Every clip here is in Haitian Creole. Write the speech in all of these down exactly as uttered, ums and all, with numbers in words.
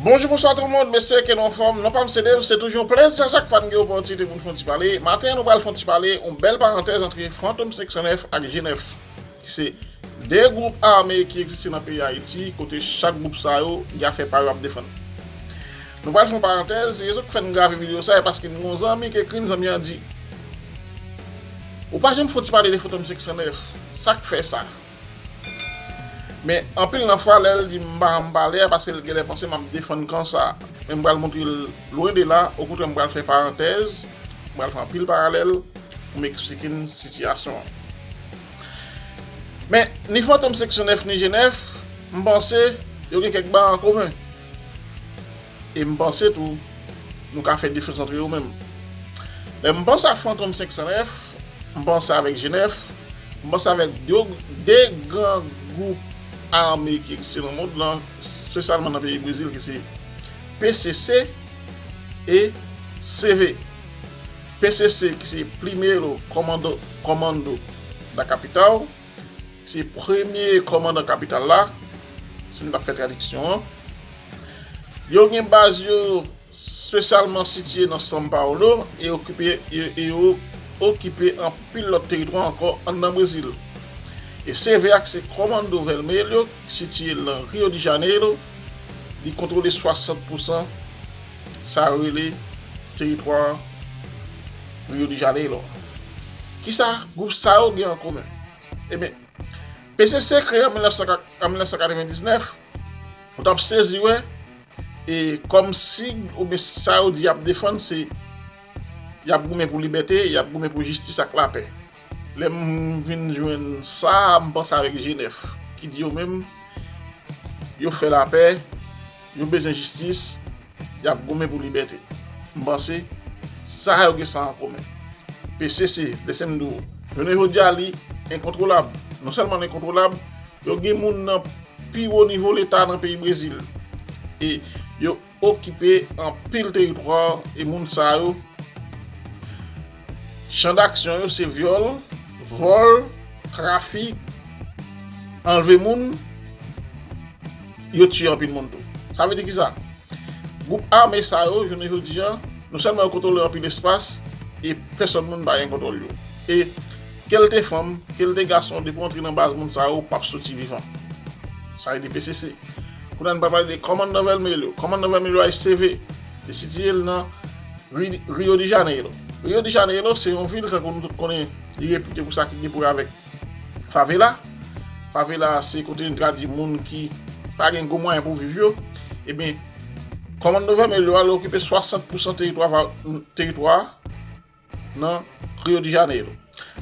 Bonjou, bonswa tout moun, m espere ke nou anfòm. Non pa m se Dave, se toujou yon plezi a chak fwa n gen opòtinite pou n fè yon ti pale. Maten an, nou pral fè yon ti pale, yon bèl parantèz antre Fantom senk san nèf ak G nèf, ki se de gwoup ame ki egziste nan peyi Ayiti, kote chak gwoup sa yo gen afè pa yo ap defann. Nou pral fè yon parantèz, rezon ki fè n grave videyo sa, se paske n gen yon zanmi ki ekri n, zanmi an di, ou pa janm fè yon ti pale de Fantom senk san nèf, sa k fè sa? Men anpil nan fwa lè l di m pa janm pale a, paske l genlè panse m ap defann kan sa. Men m pral montre l lwen de la, okontrè m pral fè parantèz, m pral fè anpil paralèl pou m eksplike n sitiyasyon an. Men ni Fantom senk san nèf ni G nèf, m panse yo gen kèk bagay an komen. E m panse tou, nou ka fè diferans antre yo menm. Lè m panse a Fantom senk san nèf, m panse avèk G nèf, m panse avèk de, de gran gwoup ame ki egziste nan mond lan, espesyalman nan peyi Brezil, ki se P C C e C V. P C C, ki se Primeiro Comando, Comando da Capital, se premye kòmandan kapital la, si n t ap fè tradiksyon an. Yo gen baz yo espesyalman sitiye nan São Paulo e okipe, e, e yo okipe anpil lòt teritwa ankò anndan Brezil. E C V a, ki se Comando Vermelho, ki sitiye nan Rio de Janeiro, li kontwole swasant pousan sa yo rele teritwa Rio de Janeiro. Kisa gwoup sa yo gen an komen? Ebyen, P C C kreye an mil nèf san, an mil nèf san katrevendiznèf, ou t ap sezi wè, e kòm sig oubyen sa yo di y ap defann, se y ap goumen pou libète, y ap goumen pou jistis ak lapè. Lè m vin jwenn sa, m panse avèk G nèf, ki di yo menm, yo fè lapè, yo bezwen jistis, y ap goumen pou libète. M panse, sa yo gen sa an komen. P C C, lèse m di w, jounen jodi a li enkontwolab. Non sèlman l enkontwolab, yo gen moun nan pi wo nivo leta nan peyi Brezil. E yo okipe anpil teritwa e moun sa yo, chan daksyon yo se vyòl, vòl, trafik, anlve moun, yo tiye anpil moun tou. Sa vle di kisa? Gwoup ame sa yo, jounen jodi a, non sèlman yo kontwole anpil espas, e pèsòn moun pa gen kontwòl yo. E ke l te fanm, ke l te gason, depi w antre nan baz moun sa yo, ou p ap soti vivan. Sa e de P C C. Kounye a n pral pale de Comando Vermelho. Comando Vermelho a C V. Li sitiye l nan Ri-, Rio de Janeiro. Rio de Janeiro se yon vil, tankou nou tout konnen, li repite pou sa ki gen pou wè avèk favela. Favela se kote n ka di moun ki pa gen gwo mwayen pou viv yo. Ebyen, Comando Vermelho a, li okipe swasant pousan teritwa, teritwa nan Rio de Janeiro.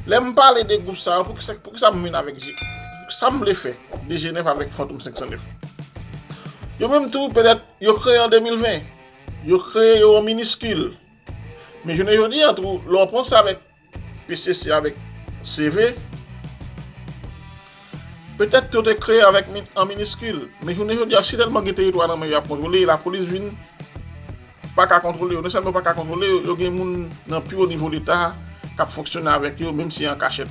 Lè m pale de gwoup sa yo, poukisa, poukisa m vin avèk G-, sa m vle fè de G nèf avèk Fantom senk san nèf? Yo menm tou, petèt, yo kreye an de mil ven. Yo kreye yo an miniskil. Men jounen jodi a tou, lè w pran sa avèk P C C avèk C V, petèt yo te kreye avèk mi-, an miniskil. Men jounen jodi a, si tèlman gen teritwa nan men yo y ap kontwole, lapolis vin pa ka kontwole yo. Non sèlman yo pa ka kontwole yo, yo gen moun nan pi wo nivo leta k ap fonksyone avèk yo, menm si an kachèt.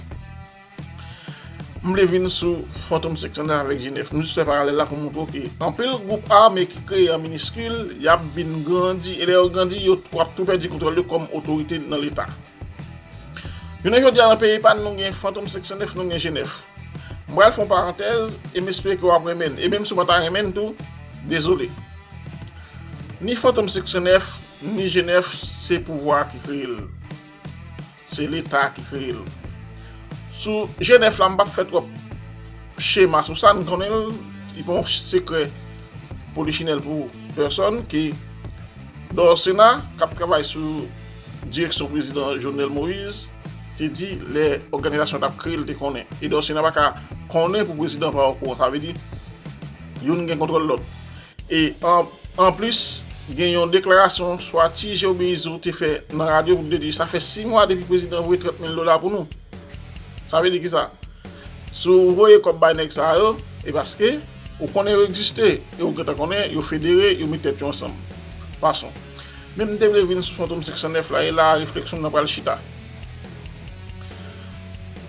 M vle vin sou Fantom senk san nèf avèk G nèf. M jis fè paralèl la pou montre w ke anpil gwoup ame ki kreye an miniskil, y ap vin grandi. E lè yo grandi, yo, w ap tou pèdi kontwòl yo kòm otorite nan leta. Jounen jodi a nan peyi pa n, nou gen Fantom senk san nèf, nou gen G nèf. M pral fè yon parantèz e m espere ke w ap renmen l. E menm si w pa ta renmen l tou, dezole. Ni Fantom senk san nèf, ni G nèf, se pouvwa a ki kreye l. Se leta ki kreye l. Sou G nèf la, m p ap fè twòp chema sou sa, n konnen l, li pa yon sekrè polichinèl pou pèsòn, ke Dorcena, k ap travay sou direksyon prezidan Jovenel Moïse, te di lè òganizasyon t ap kreye, l te konnen. E Dorcena pa ka konnen pou prezidan pa okouran. Sa vle di, youn gen kontwòl lòt. E an, anplis, gen yon deklarasyon Swati Geobeizou te fè nan radyo pou l te di, sa fè sis mwa depi prezidan voye trant mil dola pou nou. Sa vle di kisa? Si w voye kòb bay nèg sa yo, e paske ou konnen yo egziste, e ou gentan konnen yo federe, yo met tèt yo ansanm. Passons. Men m te vle vin sou Fantom senk san nèf la, e la refleksyon m nan pral chita.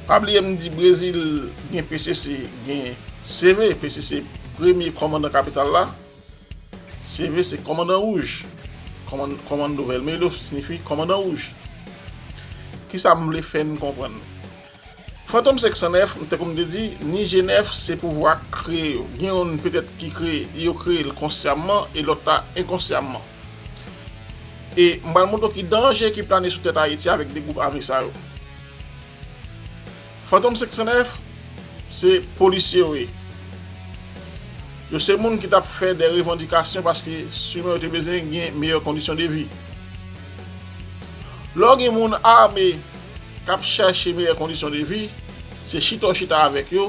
Pa bliye m di Brezil gen P C C, gen C V, P C C premye kòmandan kapital la. C V se kòmandan wouj. Kòmann- Commando Vermelho siyifi kòmandan wouj. Kisa m vle fè n konprann? Fantom senk san nèf, tankou m te di, ni G nèf, se pouvwa k kreye yo. Gen youn petèt ki kreye, yo kreye l konsyamman e lòt la enkonsyamman. E m pral montre w ki danje ki plane sou tèt Ayiti avèk de gwoup ame sa yo. Fantom senk san nèf, se polisye yo ye. Yo se moun ki t ap fè de revandikasyon paske siman yo te bezwen gen meyè kondisyon de vi. Lè w gen moun ame k ap chèche meyè kondisyon de vi, se chita w chita avèk yo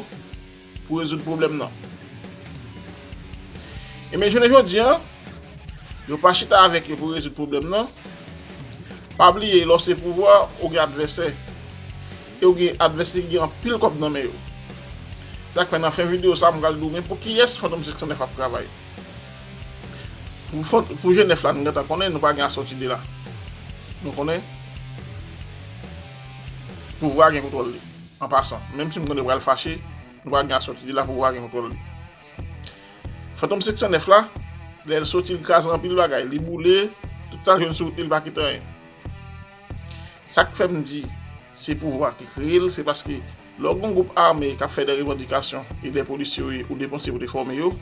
pou rezoud pwoblèm nan. Ebyen, jounen jodi a, yo pa chita avèk yo pou rezoud pwoblèm nan. Pa bliye, lè w se pouvwa, ou gen advèsè. E ou gen advèsè ki gen anpil kòb nan men yo. Sa k fè nan fen videyo sa, m pral di w men pou kiyès Fantom senk san nèf ap travay. Pou, pou G nèf la, nou gentan konnen, nou pa gen a sòti de la. Nou konnen pouvwa gen kontwòl li. An pasan, menm si m konnen yo pral fache, nou pa gen a sòti de la, pouvwa gen kontwòl li. Fantom senk san nèf la, lè l soti, l kraze anpil bagay, li boule, tout sa l jwenn sou wout li, l pa kite anyen. Sa k fè m di se pouvwa ki kreye l, se paske lè w gen yon gwoup ame k ap fè de revandikasyon e de polisye yo ye, ou depanse pou te fòme yo,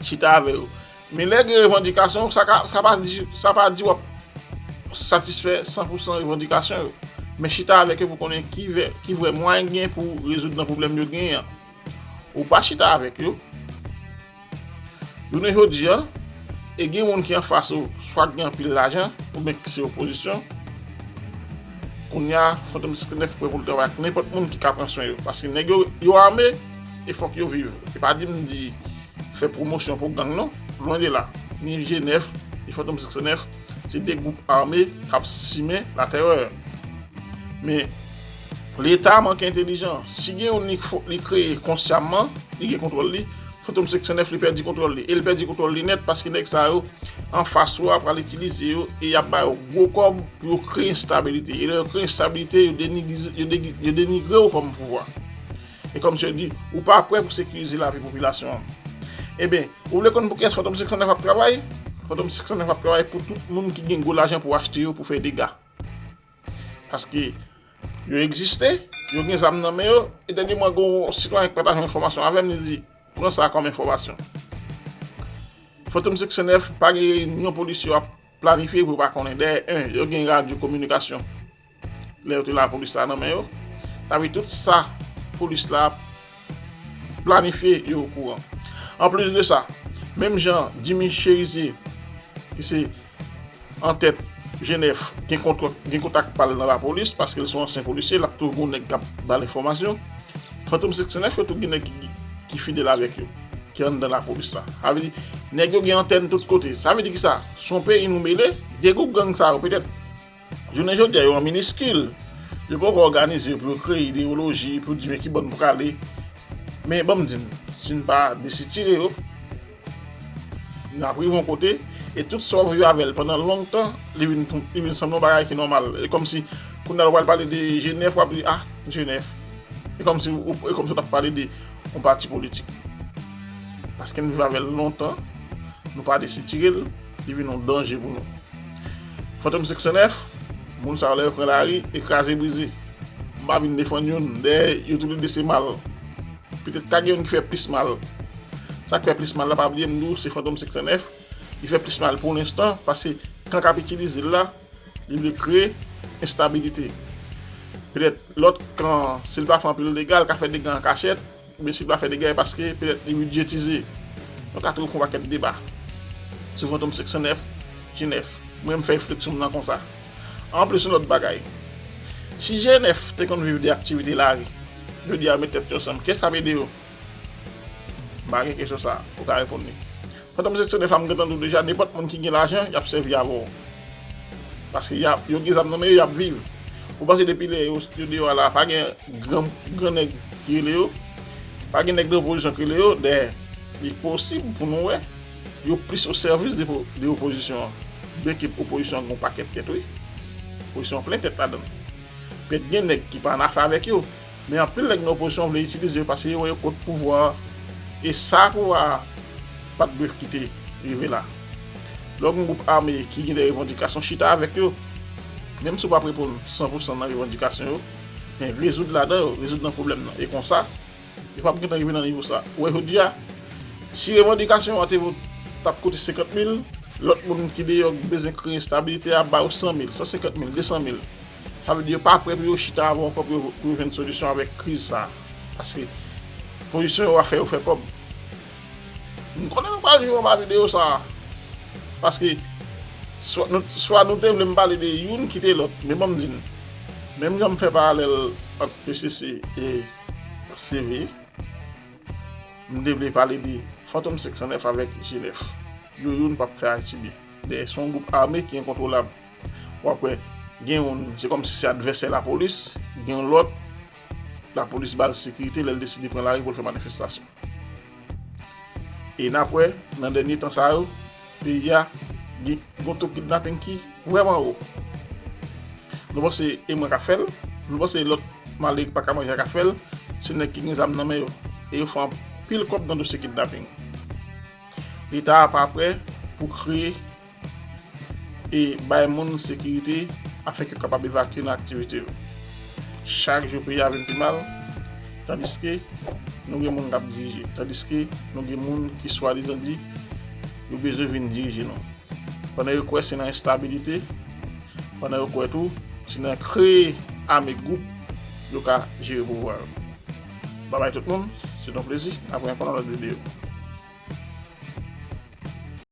chita avè yo. Men lè gen revandikasyon, sa ka, sa pa di, sa pa di w ap satisfè san pou san revandikasyon yo. Men chita avèk yo pou konnen ki vè, ki vrè mwayen gen pou rezoud nan pwoblèm yo genyen an. Ou pa chita avèk yo. Jounen jodi a, e gen moun ki anfas ou, swa ki gen anpil lajan, oubyen ki se opozisyon. Kounye a, Fantom senk san nèf prè pou l travay ak nenpòt moun ki ka pran swen yo. Paske nèg yo, yo ame, e fòk yo viv. E pa di m di fè pwomosyon pou gang non, lwen de la. Ni G nèf, ni Fantom senk san nèf, se de gwoup ame k ap simen latèrè. Men, Leta manke entèlijan. Si gen youn li, li kreye konsyamman, li gen kontwòl li, Fantom senk san nèf li pèdi kontwòl li. E l pèdi kontwòl li nèt paske nèg sa yo anfas ou a pral itilize yo e y ap ba yo gwo kòb pou yo kreye enstabilite. E lè yo kreye enstabilite, yo denigre, yo degi- yo denigre w kòm pouvwa. E kòmsi yo di, ou pa prè pou sekirize lavi popilasyon an. Ebyen, ou vle konn pou kiyès Fantom senk san nèf ap travay? Fantom senk san nèf ap travay pou tout moun ki gen gwo lajan pou achte yo pou fè dega. Paske yo egziste, yo gen zam nan men yo, e dènye mwa, gen yon sitwayen ki pataje yon enfòmasyon avè m, li di, pran sa kòm enfòmasyon. Fantom senk san nèf pa gen reyinyon polis yo ap planifye pou yo pa konnen. Dèyè, en, yo gen radyo kominikasyon lè yo te lapolis la nan men yo. Sa vle tout sa polis la ap planifye, yo okouran. Anplis de sa, menm jan Jimmy Chérizier, ki se antèt G nèf, gen kontwòl, gen kontak pa l nan lapolis, paske l se yon ansyen polisye, l ap toujou gen yon nèg k ap ba l enfòmasyon. Fantom senk san nèf yo tou gen nèg ki, ki fidèl avèk yo, ki anndan lapolis la. Sa vle di, nèg yo gen antèn tout kote. Sa vle di kisa? Se yon peyi nou mele, de gwoup gang sa yo, petèt, jounen jodi a, yo an miniskil. Yo poko òganize yo pou yo kreye ideyoloji, pou yo di men ki bò n prale. Men ban m di n, si n pa desitire yo, n ap rive yon kote, e tout sa w viv avè l pandan lontan, li vin, li vin sanble yon bagay ki nòmal. E kòmsi, kounye a lè w pral pale de G nèf, w ap di, ah, G nèf. E kòmsi, ou- e kòmsi w t ap pale de yon pati politik. Paske n viv avè l lontan, nou pa desitire l, li vin yon danje pou nou. Fantom senk san nèf, moun sa yo lè yo pran lari, e kraze brize. M pa vin defann youn, dèyè yo toulede se mal. Petèt ka gen youn ki fè plis mal. Sa k fè plis mal la, pa bliye m di w, se Fantom senk san nèf, li fè plis mal pou lenstan, paske kan k ap itilize l la, li vle kreye enstabilite. Petèt lòt kan, si l pa fè anpil dega, l ka fè dega an kachèt, oubyen si l pa fè dega, e paske petèt li bidjetize. Nou ka toujou fè yon pakèt deba sou Fantom senk san nèf, G nèf. Mwen, m fè refleksyon m nan konsa. Anplis, yon lòt bagay. Si G nèf te konn viv de aktivite lari, jodi a yo met tèt yo ansanm, kiyès k ap ede yo? M pa gen kesyon sa a, ou ka reponn li. Fantom senk san nèf la, m gentan di w deja, nenpòt moun ki gen lajan, y ap sèvi avè w. Paske y ap, yo gen zam nan men yo, y ap viv. Ou panse depi lè yo, yo deyò a la, pa gen gran, gran nèg ki rele yo? Pa gen nèg de opozisyon ki rele yo? Dèyè, li posib pou nou wè, yo plis o sèvis de, de opozisyon an. Byenke opozisyon an gen yon pakèt tèt, wi. Opozisyon an plen tèt ladan l. Petèt gen nèg ki pa annafè avèk yo, men anpil nèg nan opozisyon vle itilize yo paske yo wè yo kont pouvwa a. E sa pouvwa a pa t dwe kite rive la. Lè w gen yon gwoup ame ki gen de revandikasyon, chita avèk yo. Menm si w p ap reponn san pou san nan revandikasyon yo, men rezoud ladan yo, rezoud nan pwoblèm nan. E konsa, yo p ap gentan rive nan nivo sa. Ou wè jodi a, si revandikasyon an te vo, t ap koute senkant mil, lòt moun ki deyò ki bezwen kreye enstabilite a ba yo san mil, san senkant mil, de san mil. Sa vle di yo pa prè pou yo chita avè w ankò pou yo, pou yo jwenn solisyon avèk kriz sa a. Paske pozisyon yo a fè yo fè kòb. M konnen nou pral jwenn anba videyo sa a. Paske swa nou, swa nou te vle m pale de youn kite lòt. Men ban m di n. Menm jan m fè paralèl ant P C C e C V, m te vle pale de Fantom senk san nèf avèk G nèf. Yo youn p ap fè Ayiti byen. Dayè, se yon gwoup ame ki enkontwolab. W ap wè, gen youn, se kòmsi se advèsè lapolis, gen yon lòt, lapolis ba l sekirite lè l deside pran lari pou l fè manifestasyon. E n ap wè, nan dènye tan sa yo, peyi a gen yon to kidnaping ki vrèman wo. Nou panse e mwen k ap fè l, nou panse lòt malere ki pa ka manje a k ap fè l, se nèg ki gen zam nan men yo. E yo fè anpil kòb nan dosye kidnaping. Leta a pa prè pou kreye e bay moun sekirite afin ke yo kapab evakye nan aktivite yo. Chak jou peyi a vin pi mal, tandiske nou gen moun k ap dirije, tandiske nou gen moun ki swadizan di yo bezwen vin dirije nou. Pandan yo kwè se nan enstabilite, pandan yo kwè tou se nan kreye ame gwoup yo ka jere pouvwa yo. Babay tout moun, se yon plezi, n ap wè ankò nan lòt videyo.